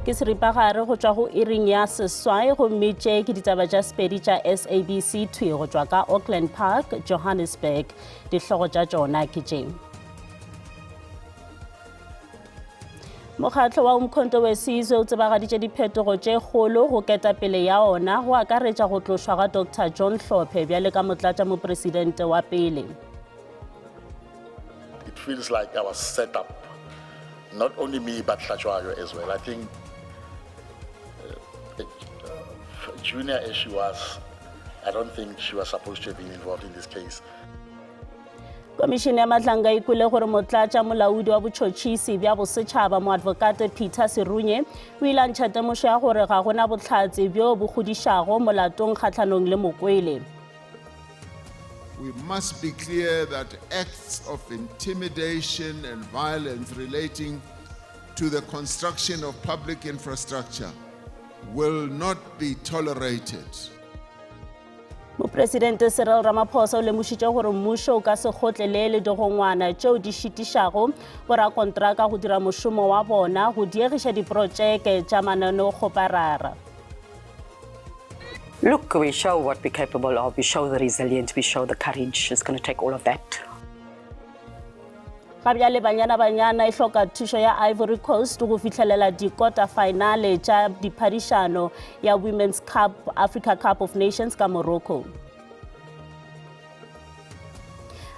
Ke seripagare go tšwa go iring ya seswai gomme tše ke ditaba tša Sepedi tša SABC thwi go tšwa ka Auckland Park, Johannesburg. Dihlogo tša tšona ke tše. Mokgatlo wa Umkhonto weSizwe o tsebagaditše diphetogo tše kgolo go ketapele ya ona go akaretša go tlošwa ga Dr John Hlophe bjale ka motlatšamopresidente wa pele. It feels like I was set up, not only me but Hlatshwayo as well. I think uh, uh, junior as she was, I don't think she was supposed to have been involved in this case. Komišene ya Matlanga e kwele gore motlatša molaodi wa botšhotšhisi bja bosetšhaba moadvokate Peter Serunye o ile a ntšha temošo ya gore ga gona bohlatse bjo bo kgodišago molatong kgahlanong le Mokwele. We must be clear that acts of intimidation and violence relating to the construction of public infrastructure will not be tolerated. Mopresidente Cyril Ramaphosa o lemošitše gore mmušo o ka se kgotlelele digongwana tšeo di šitišago borakontraka go dira mošomo wa bona go diegiša diprotšeke tša mananeokgoparara. Look, we show what we're capable of, we show the resilience, we show the courage. It's going to take all of that. Ga bjale Banyana Banyana e hloka thušo ya Ivory Coast go fihlelela dikota faenale tša diphadišano ya Women's Cup Africa Cup of Nations ka Morocco.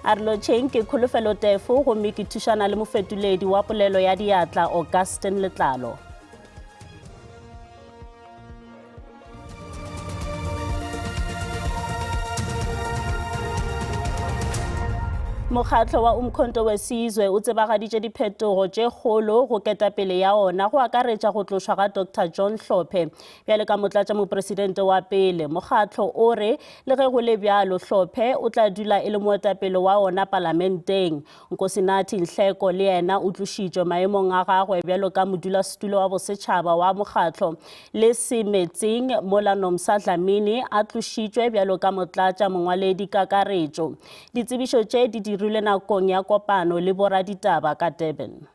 A re lotšheng ke Kholofelo Tefo gomme ke thušana le mofetoledi wa polelo ya diatla Augustin Letlalo. Mokgatlo wa Umkhonto weSizwe o tsebagaditše diphetogo tše kgolo go ketapele ya ona go akaretša go tlošwa ga Doctor John Hlophe bjale ka motlatšamopresidente wa pele. Mokgatlo o re le ge go le bjalo Hlophe o tla dula e le moetapele wa ona palamenteng. Nkosinathi Nhleko le yena o tlošitšwe maemong a gagwe bjalo ka modulasetulo wa bosetšhaba wa mokgatlo le Semetsing mola Nomsa Dlamini a tlošitšwe bjalo ka motlatša mongwaledi kakaretšo. Ditsebišo tše di dirilwe nakong ya kopano le boraditaba ka Durban.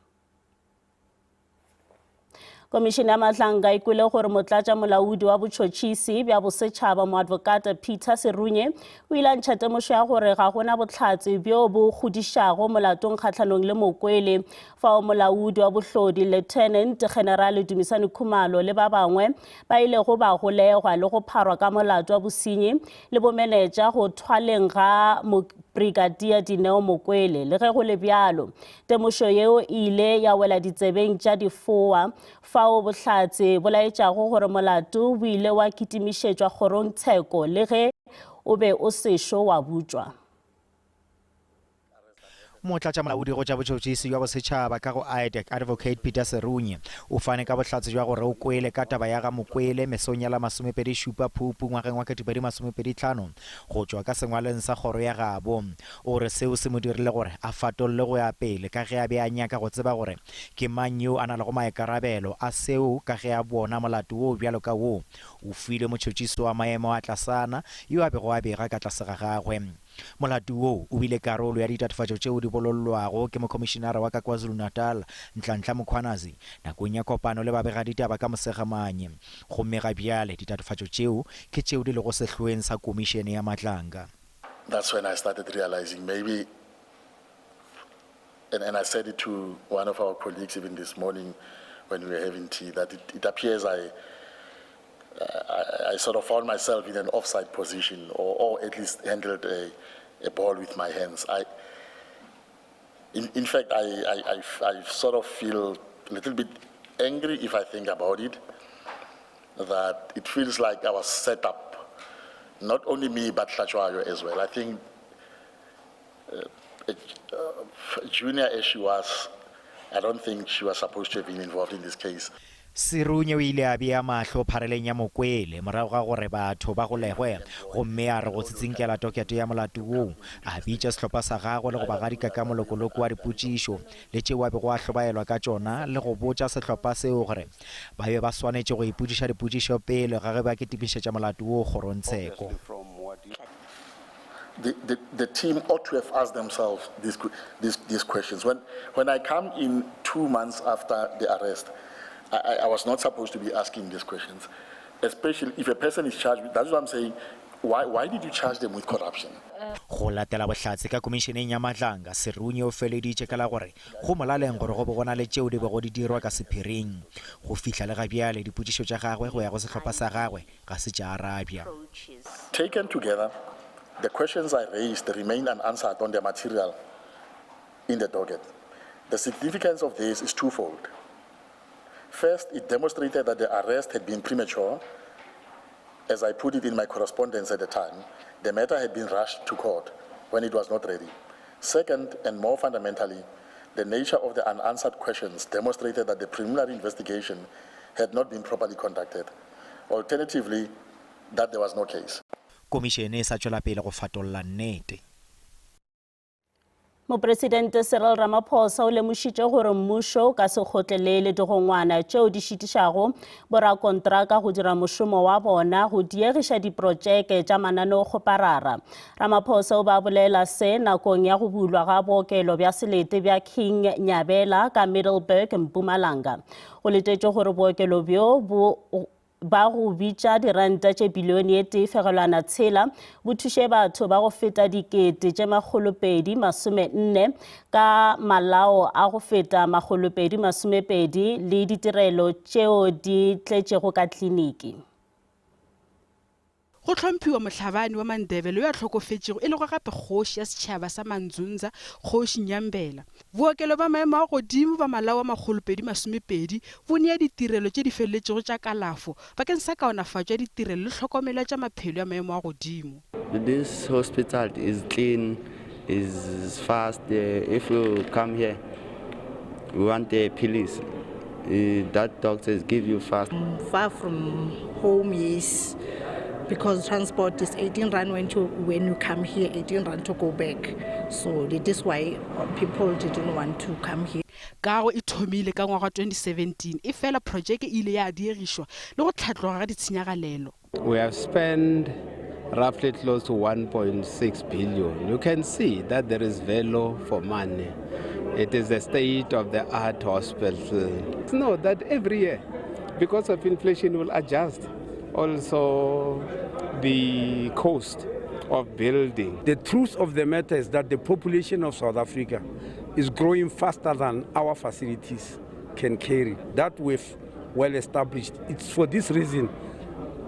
Komišene ya Mahlanka e kwele gore motlatšamolaodi wa botšhotšhisi bja bosetšhaba moadvokate Peter Serunye o ile a ntšha temošo ya gore ga gona bohlatse bjo bo kgodišago molatong kgahlanong le Mokwele fao molaodi wa bohlodi Lieutenant General Dumisani Khumalo le ba bangwe ba ilego ba golegwa le go pharwa ka molato wa bosenyi le bomenetša go thwaleng ga Mobrigadier Dineo Mokwele. Le ge go le bjalo, Temošo yeo e ile ya wela ditsebeng tša difoa, fao bohlatse bo laetšago gore molato bo ile wa kitimišetšwa kgorongtsheko le ge o be o sešo wa butšwa. Motlatšamolaodi go tša botšhotšhisi bja bosetšhaba ka go IDAC, Advocate Peter Serunye, o fane ka bohlatse bja gore o kwele ka taba ya ga Mokwele mesong ya la masomepedi šupa Phupu ngwageng wa 2025 go tšwa ka sengwalweng sa kgoro ya gabo. O re seo se mo dirile gore a fatolle go ya pele ka ge a be a nyaka go tseba gore ke mang yo a na lego maikarabelo a seo ka ge a bona molato wo bjalo ka wo o filwe motšhotšhisi wa maemo a tlasana yo a bego a bega ka tlase ga gagwe. Molato wo o bile karolo ya ditatofatšo tšeo di bolollwago ke Mokhomišinara wa ka KwaZulu-Natal, Nhlanhla Mkhwanazi, nakong ya kopano le babegaditaba ka Mosegamanye. Gomme ga bjale ditatofatšo tšeo ke tšeo di lego sehloeng sa Komišene ya Matlanga. That's when I started realizing maybe, and, and I said it to one of our colleagues even this morning when we were having tea, that it, it appears I, I, I sort of found myself in an offside position or, or at least handled a, a ball with my hands. I, in, in fact, I, I, I, I sort of feel a little bit angry if I think about it, that it feels like I was set up, not only me, but Hlatshwayo as well. I think uh, uh, junior as she was, I don't think she was supposed to have been involved in this case. Serunye o ile a bea mahlo phareleng ya Mokwele morago ga gore batho ba golegwe gomme a re go tsitsinkela tokete ya molato woo, a bitša sehlopha sa gagwe le go ba gadika ka molokoloko wa dipotšišo le tšeo a bego a hlobaelwa ka tšona le go botša sehlopha seo gore ba be ba swanetše go ipotšiša dipotšišo pele ga ge ba kitimišetša molato woo kgorongtsheko. The, the, the team ought to have asked themselves these, these, these questions. When, when I come in two months after the arrest, I, I, I was not supposed to be asking these questions, especially if a person is charged with, that's what I'm saying. Why, why did you charge them with corruption? Go latela bohlatse ka Komišeneng ya Matlanga, Serunye o feleditše ka la gore go molaleng gore go be go na le tšeo di bego di dirwa ka sephiring. Go fihla le ga bjale, dipotšišo tša gagwe go ya go sehlopha sa gagwe ga se tša arabja. Taken together, the questions I raised remain unanswered on the material in the docket. The significance of this is twofold. First, it demonstrated that the arrest had been premature. As I put it in my correspondence at the time, the matter had been rushed to court when it was not ready. Second, and more fundamentally, the nature of the unanswered questions demonstrated that the preliminary investigation had not been properly conducted. Alternatively, that there was no case. Komišene e sa tšwela pele go fatolla nnete. Mopresidente Cyril Ramaphosa o lemošitše gore mmušo o ka se kgotlelele digongwana tšeo di šitišago borakontraka go dira mošomo wa bona go diegiša diprotšeke tša mananeokgoparara. Ramaphosa o ba bolela se nakong ya go bulwa ga bookelo bja selete bja King Nyabela ka Middelburg, Mpumalanga. Go letetšwe gore bookelo bjo bo ba go bitša diranta tše bilione e tee fegelwana tshela bo thuše batho ba go feta dikete tše 244 ka malao a go feta 220 le ditirelo tšeo di tletšego ka kliniki. Go hlomphiwa mohlabani wa Mandebele yo a hlokofetšego e lego gape kgoši ya setšhaba sa Mandzundza, Kgoši Nyambela. Bookelo bja maemo a godimo bja malao a 220 bo nea ditirelo tše di feleletšego tša kalafo bakeng sa kaonafatšo ya ditirelo le tlhokomelo ya tša maphelo ya maemo a godimo. This hospital is clean, is fast. If you come here, you want the pills, that doctors give you fast. Far from home, yes, because transport is 18 rand when you, when you come here, 18 rand to go back. So that is why people didn't want to come here. Kago e thomile ka ngwaga wa 2017, efela projeke e ile ya diegišwa le go hlatloga ga ditshenyagalelo. We have spent roughly close to 1.6 billion. You can see that there is value for money. It is a state-of-the-art hospital. Know that every year, because of inflation, will adjust also the cost of building. The truth of the matter is that the population of South Africa is growing faster than our facilities can carry. That we've well established. It's for this reason,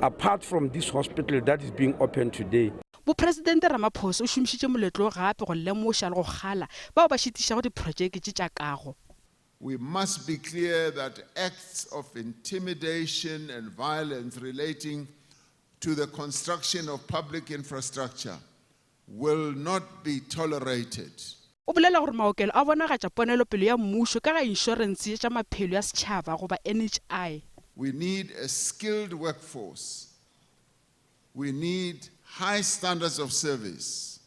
apart from this hospital that is being opened today, Mopresidente Ramaphosa o šomišitše moletlo wo gape go lemoša le go kgala bao ba šitišago diprotšeke tše tša kago. We must be clear that acts of intimidation and violence relating to the construction of public infrastructure will not be tolerated. O bolela gore maokelo a bonagatša ponelopele ya mmušo ka ga inšorense ya tša maphelo ya setšhaba goba NHI. We need a skilled workforce. We need high standards of service.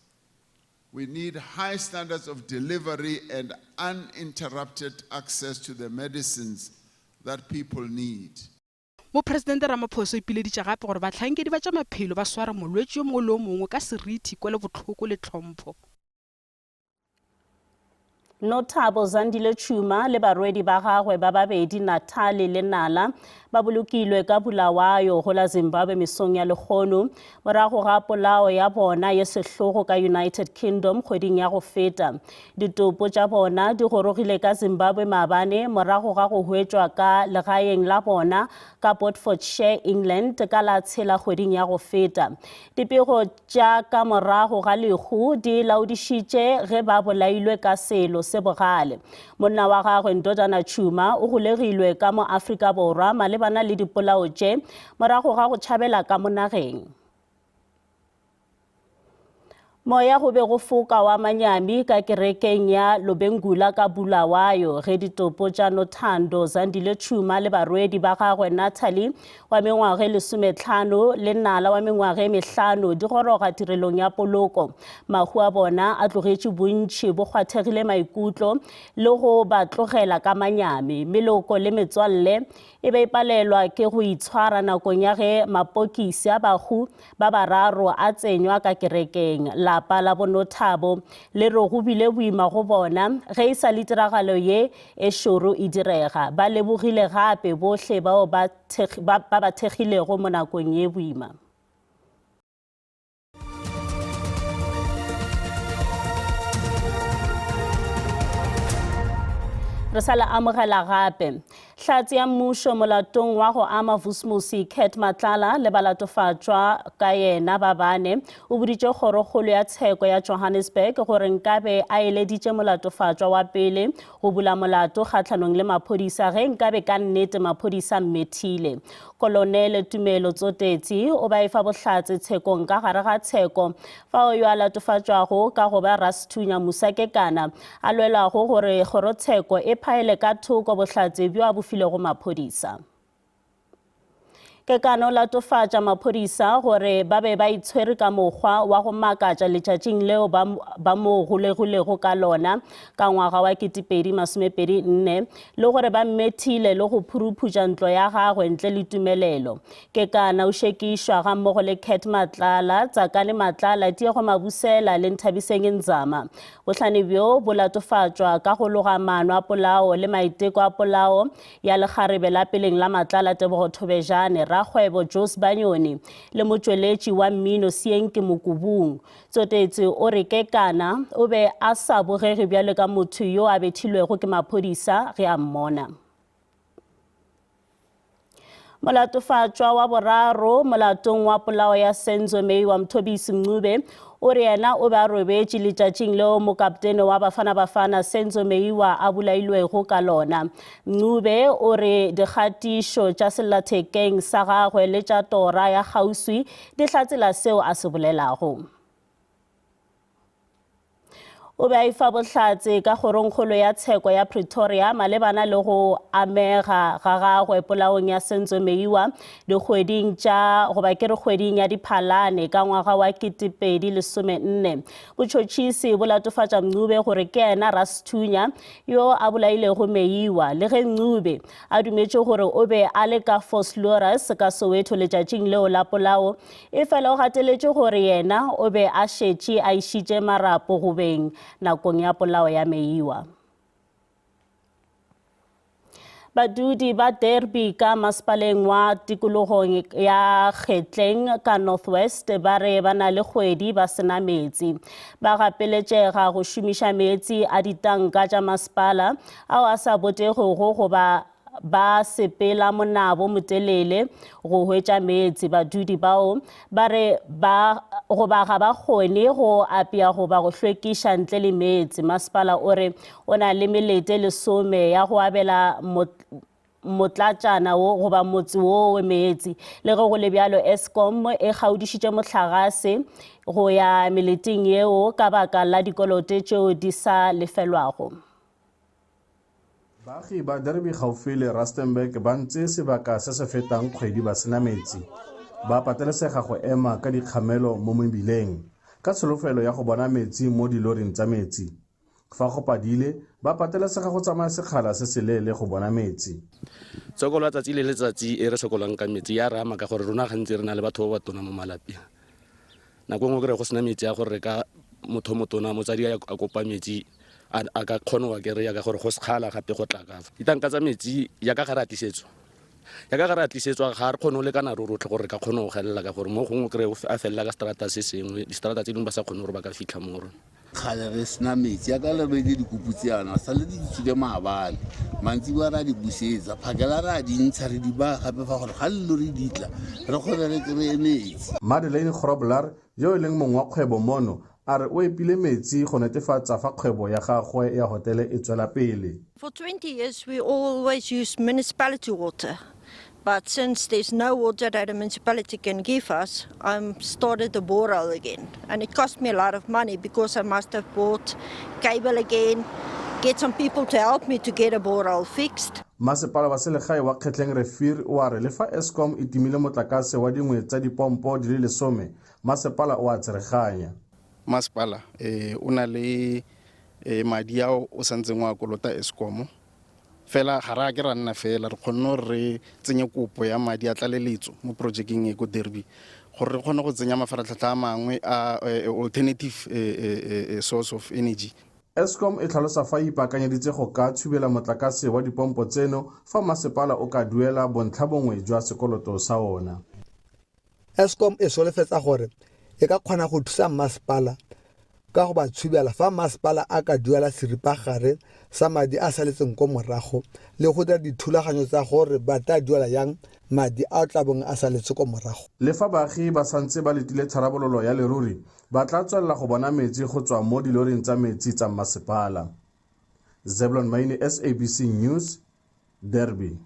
We need high standards of delivery and uninterrupted access to the medicines that people need. Mopresidente Ramaphosa o ipileditše gape gore bahlankedi ba tša maphelo ba sware molwetši yo mongwe le yo mongwe ka seriti, kwelobohloko le tlhompho. Nothabo Zandile Tshuma le barwedi ba gagwe ba babedi Nathali le Nala ba bolokilwe ka Bulawayo go la Zimbabwe mesong ya lekgono morago ga polao ya bona ye sehlogo ka United Kingdom kgweding ya go feta. Ditopo tša bona di gorogile ka Zimbabwe maabane morago ga go hwetšwa ka legaeng la bona ka Bedfordshire, England ka la tshela kgweding ya go feta. Dipego tša ka morago ga lehu di laodišitše ge ba bolailwe ka selo se bogale. Monna wa gagwe Ndodana Tshuma o golegilwe ka mo Afrika Borwa malebana le dipolao tše morago ga go tšhabela ka mo nageng. Moya go be go foka wa manyami ka kerekeng ya Lobengula ka Bulawayo ge ditopo tša Nothando Zandile Tshuma le barwedi ba gagwe Natalie wa mengwaga e lesometlhano le Nala wa mengwaga e mehlano di goroga tirelong ya poloko. Mahu a bona a tlogetše bontši bo kgwathegile maikutlo le go ba tlogela ka manyami. Meloko le metswalle e be e palelwa ke go itshwara nakong ya ge mapokisi a bahu ba bararo a tsenywa ka kerekeng. Lapa. lapa la boNothabo le re go bile boima go bona ge e sa le tiragalo ye e šoro e direga. Ba lebogile gape bohle bao ba ba thekgilego mo nakong ye boima. Re sa le amogela gape. Hlatse ya mmušo molatong wa go ama Vusmusi Cat Matlala le balatofatšwa ka yena ba bane o boditše kgorokgolo ya tsheko ya Johannesburg gore nkabe a eleditše molatofatšwa wa pele go bula molato kgahlanong le maphodisa ge nkabe ka nnete maphodisa mmethile. Kolonele Tumelo Tsotetsi o ba efa bohlatse tshekong ka gare ga tsheko fao yo a latofatšwago ka go ba rasethunya Musa Kekana a lwelago gore kgorotsheko e phaele ka thoko bohlatse bjo a bo filego maphodisa. Kekana o latofatša maphodisa gore ba be ba itshwere ka mokgwa wa go makatša letšatšing leo ba, ba mo golegilego ka lona ka ngwaga wa 2024 le gore ba mmethile le go phuruphutša ntlo ya gagwe ntle le tumelelo. Kekana o šekišwa gammogo le Cat Matlala, Tsakane Matlala, Tiego Mabusela le Nthabiseng Nzama. Bohlane bjo bo latofatšwa ka go loga maano a polao le maiteko a polao ya lekgarebe la peleng la Matlala Tebogo Thobejane, rakgwebo Jos Banyoni le motšweletši wa mmino Sienki Mokubung. Tsotetsi o re Kekana o be a sa bogege bjalo ka motho yo a bethilwego ke maphodisa ge a mmona. Molatofatšwa wa boraro molatong wa polao ya Senzo Meyiwa Mthobisi Mncube o re yena o be a robetše letšatšing leo mokaptene wa Bafana Bafana Senzo Meyiwa a bolailwego ka lona. Mncube o re dikgatišo tša sellathekeng sa gagwe le tša tora ya kgauswi di hlatsela seo a se bolelago. O be a efa bohlatse ka kgorongkgolo ya tsheko ya Pretoria malebana le go amega ga gagwe polaong ya Senzo Meyiwa dikgweding tša goba ke re kgweding ya Diphalane ka ngwaga wa 2014. Botšhotšhisi bo latofatša Mncube gore ke yena rasethunya yo a bolailego Meyiwa le ge Mncube a dumetše gore o be a le ka Vosloorus ka Soweto letšatšing leo la polao, efela o gateletše gore yena o be a šetše a išitše marapo go beng nakong ya polao ya Meyiwa. Badudi ba Derby ka masepaleng wa tikologong ya Kgetleng ka North West ba re ba na le kgwedi ba se na meetse. Ba gapeletšega go šomiša meetse a ditanka tša masepala ao a sa botegego goba ba sepela monabo motelele go hwetša meetse. Badudi bao ba re ba goba ga ba kgone go apea goba go hlwekiša ntle le meetse. Masepala o re o na le melete lesome ya go abela motlatšana wo goba motse woo meetse. Le ge go le bjalo, Eskom e kgaodišitše mohlagase go ya meleteng yeo ka baka la dikolote tšeo di sa lefelwago. Baagi ba Derby gaufi le Rustenburg ba ntse sebaka se se fetang kgwedi ba sena metsi. Ba patelesega go ema ka dikgamelo mo mebileng, ka tsholofelo ya go bona metsi mo diloring tsa metsi. Fa go padile, ba patelesega go tsamaya sekgala se seleele go bona metsi. Tshokolo ya tsatsi le letsatsi e re sokolang ka metsi ya re ama ka gore rona gantsi re na le batho ba ba tona mo malapeng. Nako e nngwe kry go sena metsi a gore re ka motho o motona motsadi a kopa metsi a ka kgona go a kry-a ka gore go sekgala gape go tla ka fa. Ditanka tsa metsi yaka ga re a tlisetswa yaka ga re a tlisetswa ga re kgone go lekana ro rotlhe gore re ka kgona go gelela ka gore mo gongwe kry a felela ka seterata se sengwe diseterata tse dingwe ba sa kgone gore ba ka fitlha mo go rona. Kgale re sena metsi ya ka le beile dikupu tseana sa le di tswile maabane mantsiboa ra di busetsa phakela ra di ntsha re di baya gape fa gore ga lelori di tla re kgone re kry-e metsi. Madeleine Grobler yo e leng mong wa kgwebo mono a re o epile metsi go netefatsa fa kgwebo ya gagwe ya hotele e tswela pele. For 20 years we always used municipality water but since there's no water that the municipality can give us I started the borehole again and it cost me a lot of money because I must have bought cable again, get some people to help me to get a borehole fixed. Masepala wa selegae wa Kgetleng Rivier o a re le fa Eskom e timile motlakase wa dingwe tsa dipompo di le lesome, masepala o a tsereganya. Masepala o na le madi ao o santseng o a kolota Eskom, fela ga re a ke ra nna fela, re kgonne gore re tsenye kopo ya madi a tlaleletso mo porojekeng e ko Derby. gore re kgone go tsenya mafaratlhatlha a mangwe a alternative source of energy. Eskom e tlhalosa fa e ipaakanyeditse go ka tshubela motlakase wa dipompo tseno fa masepala o ka duela bontlha bongwe jwa sekoloto sa ona. Eskom e solofetsa gore e ka kgona go thusa mmasepala ka go ba tshubela fa masepala a ka duela seripagare sa madi a saletseng ko morago le go dira dithulaganyo tsa gore ba tla duela yang madi a tla bong a saletse ko morago. Le fa baagi ba santse ba letile tharabololo ya leruri, ba tla tswelela go bona metsi go tswa mo diloring tsa metsi tsa mmasepala. Zeblon Maine, SABC News, Derby.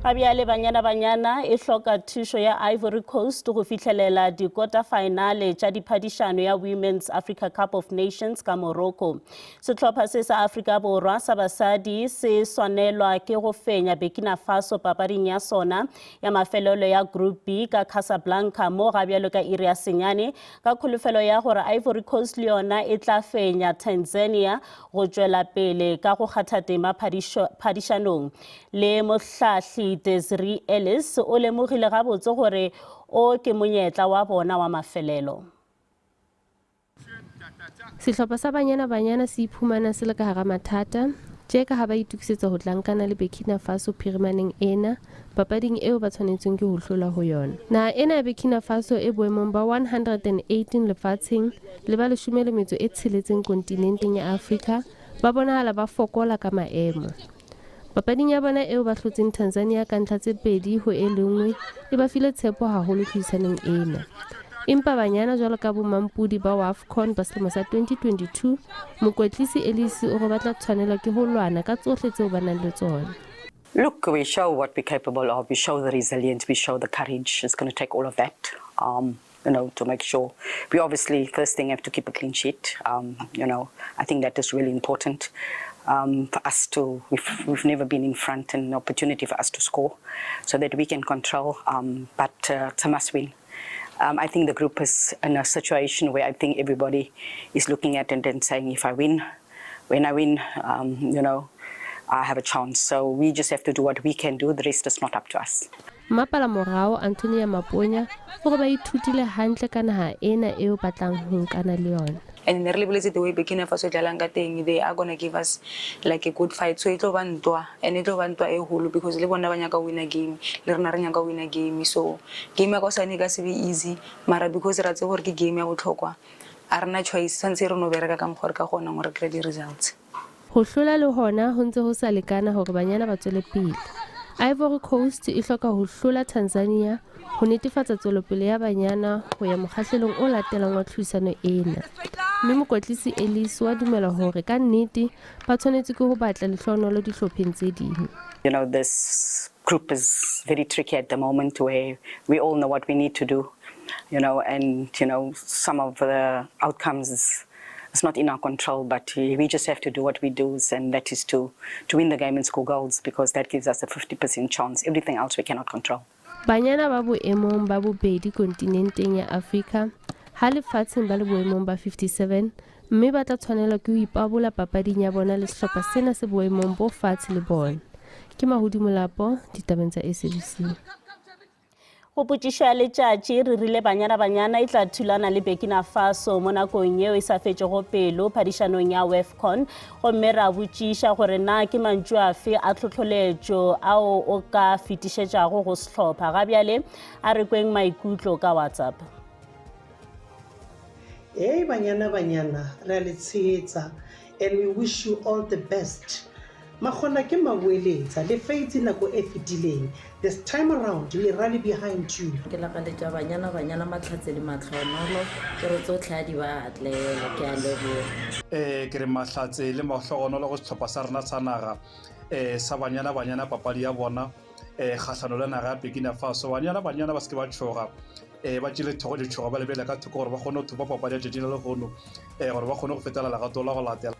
Ga bjale Banyana Banyana e hloka thušo ya Ivory Coast go fihlelela dikota-faenale tša diphadišano ya Women's Africa Cup of Nations ka Morocco. Sehlopha se sa Afrika Borwa sa basadi se swanelwa ke go fenya Burkina Faso papading ya sona ya mafelelo ya Group B ka Casablanca mo ga bjalo ka iri ya senyane ka kholofelo ya gore Ivory Coast le yona e tla fenya Tanzania go tšwela pele ka go kgatha tema phadišanong. Le mohlahli Desiree Ellis o lemogile gabotse gore o ke monyetla wa bona wa mafelelo. Sehlopha sa Banyana Banyana se iphumana se le ka hara mathata tje ka ha ba itokisetsa ho tla nkana le Burkina Faso phirimaneng ena papading eo ba tshwanetsweng ke ho hlolwa ho yona. Naha ena ya Burkina Faso e boemong ba 118 lefatsheng le ba leshome le metso e tsheletseng kontinenteng ya Afrika ba bonahala ba fokola ka maemo. Papading ya bona eo ba hlotseng Tanzania ka ntlha tse pedi ho e lenngwe e ba file tshepo haholo tlhodisanong ena. Empa banyana jwalo ka bomampodi ba WAFCON ba selemo sa 2022, mokwetlisi Ellis o re ba tla tshwanelwa ke ho lwana ka tsohle tseo ba nang le tsona. Look, we show what we're capable of. We show the resilience. We show the courage. It's going to take all of that, um, you know, to make sure. We obviously, first thing, have to keep a clean sheet. Um, you know, I think that is really important um, for us to, we've, we've never been in front and an opportunity for us to score so that we can control. Um, but uh, it's a must win. Um, I think the group is in a situation where I think everybody is looking at it and saying, if I win, when I win, um, you know, I have a chance. So we just have to do what we can do. The rest is not up to us. Mmapalamorao Antonia Maponya o re ba ithutile hantle ka naha ena eo ba tlang ho nkana le yona. And ne re lebeletse the way Burkina Faso e dlalang ka teng, they are gonna give us like a good fight. So e tlo ba ntwa, and e tlo ba ntwa e holo because le bona ba nyaka ho wina game, le rena re nyaka ho wina game. So game ya kaosane e ka se be easy, mara because ra tseba gore ke game ya bohlokwa, a rena choice, tshwanetse re no bereka ka mokgwa re ka kgonang gore re kry-e di-results. Ho hlola le hona ho ntse ho sa lekana hore banyana ba tswele pele. Ivory Coast e hloka ho hlola Tanzania ho netefatsa tswelopele ya banyana ho ya mokgahlelong o latelang wa tlhodisano ena. Mme mokwetlisi Ellis wa dumela hore ka nnete ba tshwanetse ke ho batla lehlohonolo dihlopheng tse ding. You know, this group is very tricky at the moment where we all know what we need to do, you know, and, you know, some of the outcomes is, it's not in our control, but we just have to do what we do, and that is to, to win the game and score goals because that gives us a 50% chance. Everything else we cannot control. Banyana ba boemong ba bobedi kontinenteng ya Afrika ha lefatsheng ba le boemong ba 57 mme ba tla tshwanelwa ke ho ipabola papading ya bona le sehlopha sena se boemong bo fatshe le bona. Ke Mahodi Molapo, ditabeng tsa SABC. Go potšišo ya letšatši re rile Banyana Banyana e tla thulana le Burkina Faso mo nakong yeo e sa fetšego pelo phadišanong ya WAFCON gomme ra botšiša gore na ke mantšu afe a tlhohloletšo ao o ka fetišetšago go sehlopha. Ga bjale a re kweng maikutlo ka WhatsApp. Hey Banyana Banyana, re a le tshehetsa and we wish you all the best. Makgona ke maboeletsa, le feitse nako e fetileng. This time around we rally behind you. Ke lakaletša Banyana Banyana mahlatse le mahlohonolo, ke re tsohle a di ba atlele. Ke a leboga. Eh ke re mahlatse le mahlohonolo go sehlopha sa rena sa naga eh sa Banyana Banyana papadi ya bona eh kgahlano le naga ya Burkina Faso. Banyana Banyana ba se ke ba tšhoga eh ba tšele thogo ditšhoga ba lebele ka thoko gore ba kgone go thopa papadi ya tšatši la lehono eh gore ba kgone go fetela legato la go latela.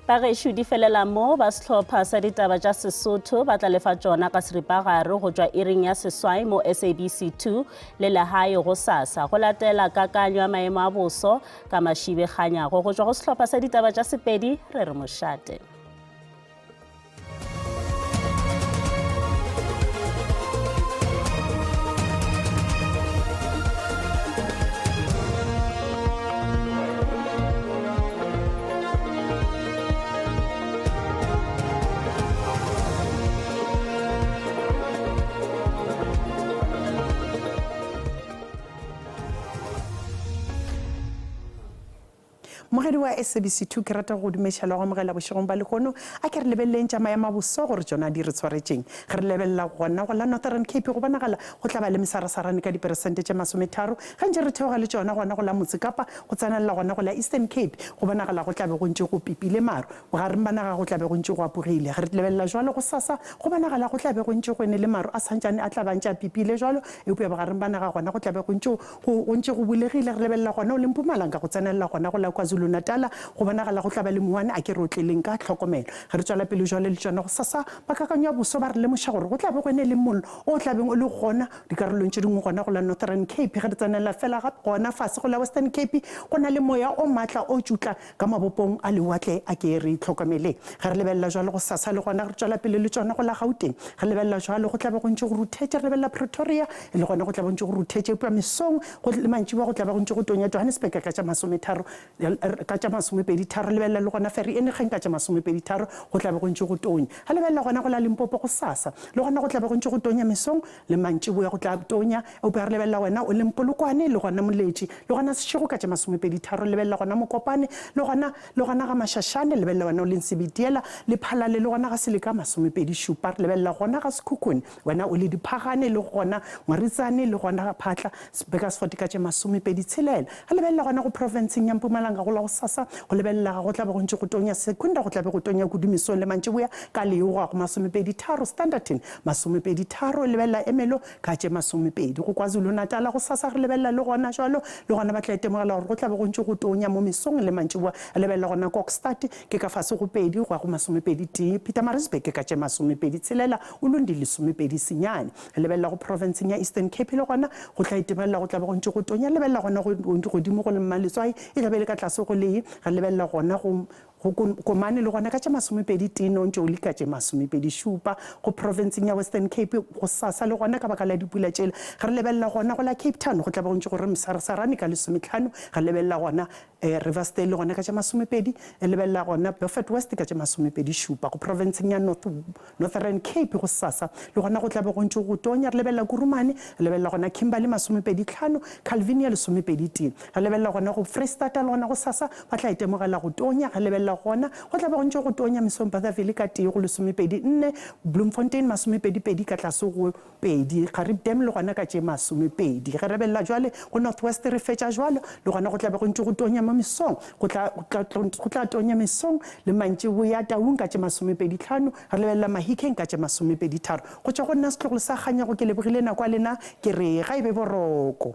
Bagešo di felela mo, ba sehlopha sa ditaba tša Sesotho ba tla lefa tšona ka seripagare go tšwa iring ya seswai mo SABC 2 le legae gosasa. Go latela kakanyo ya maemo a boso ka Mašibe Kganyago go tšwa go sehlopha sa ditaba tša Sepedi, re re mošate. Mmogedi wa SABC 2 ke rata go go dumeša le go amogela bošegong ba lehono. A ke re lebeleleng tša maemo a boso gore tšona di re swaretšeng. Ge re lebelela gona go la Northern Cape go bonagala go tla ba le mesarasarane ka diperesente tše masometharo. Ge ntše re theoga le tšona gona go la Motse Kapa go tsenelela gona go la Eastern Cape go bonagala go tla be go ntše go pipile maru. Bogareng ba naga go tla be go ntše go apogile. Ge re lebelela jwalo gosasa, go bonagala go tla be go ntše go ene le maru a santšane a tla ba ntše a pipile jwalo, eupša bogareng ba naga gona go tla be go ntše go, go ntše go bulegile. Re lebelela gona o le Mpumalanga go tsenelela gona go la KwaZulu-Natala, go bonagala go tla ba le mouwane a ke re otleleng ka tlhokomelo. Ge re tšwela pele jwalo le tšona gosasa, ba kakanyo ya boso ba re lemoša gore go tla be go ene le mollo o tla beng o le gona dikarolong tše dingwe gona go la Northern Cape. Ge re tsenelela fela gape gona fase go la Western Cape, go na le moya o matla o tšutla Ka mabopong a lewatle a ke re itlhokomeleng. Ge re lebelela jwalo gosasa le gona re tšwela pele le tšona go la Gauteng. Ge re lebelela jwalo go tla be go ntše go ruthetše, re lebelela Pretoria le gona go tla be go ntše go ruthetše, eupša mesong go le mantšiboa go tla be go ntše go tonya Johannesburg ka tša masometharo, ka tša masomepeditharo, lebelela le gona Vereeniging ka tša masomepeditharo go tla be go ntše go tonya. Ge lebelela gona go la Limpopo gosasa le gona go tla be go ntše go tonya mesong le mantšiboa go tla tonya, eupša re lebelela wena o leng Polokwane, le gona Moletši, le gona Seshego ka tše masomepeditharo, lebelela gona Mokopane, le gona, le gona ga Mashashane, lebelela wena o leng Sebitiela, le Phalale, le gona ga Seleka masomepedišupa, re lebelela gona ga Sekhukhune, wena o le Diphagane, le gona Ngwaritsane, le gona ga Phatla, Burgersfort ka tše masomepeditshelela. Re lebelela gona go profenseng ya Mpumalanga go la gosasa, go lebelela ga go tla be go ntše go tonya Secunda, go tla be go tonya kudu mesong le mantšiboa ka Leoga go masomepeditharo, Standerton masomepeditharo, lebelela Ermelo ka tše masomepedi. Go KwaZulu-Natala gosasa re lebelela le gona jwalo, le gona ba tla itemogela gore go tla be go ntše go tonya mo mesong le mantšiboa. Re lebelela gona Kokstad ke ka fase go pedi go ya go masomepedi tee, Pietermaritzburg ke ka tše masomepedi tshelela, Ulundi lesomepedi senyane. Re lebelela go profenseng ya Eastern Cape le gona go tla itebelela go tla be go ntše go tonya. Lebelela gona go godimo go le Mmaletswai e tla be e le ka tlase go lee. Re lebelela gona go go Komane le gona ka tše masomepedi tee Nontšoli ka tše masomepedi šupa. Go profenseng ya Western Cape gosasa le gona ka baka la dipula tšela. Ge re lebelela gona go la Cape Town go tla be go ntše go re mosarasarane ka lesometlhano. Re lebelela gona Riversdale le gona ka tše masomepedi. Re lebelela gona Beaufort West ka tše masomepedi šupa. Go profenseng ya North Northern Cape gosasa le gona go tla be go ntše go tonya. Re lebelela Kurumane, re lebelela gona Kimberley masomepedi tlhano, Calvinia lesomepedi tee. Re lebelela gona go Freistata le gona gosasa ba tla itemogela go tonya. Re lebelela gona go tla be go ntše go tonya mesong Bothaville ka tee go lesomepedi nne, Bloemfontein masomepedi pedi ka tlase go pedi, Gariep Dam le gona ka tše masomepedi. Ge re lebelela jwale go North West re fetša jwalo, le gona go tla be go ntše go tonya mo mesong, go tla, go tla tonya mesong le mantšiboa Taung ka tše masomepedi tlhano, re lebelela Mahikeng ka tše masomepedi tharo. Go tšwa go nna setlogolo sa Kganyago ke lebogile nako ya lena, ke re ga e be boroko.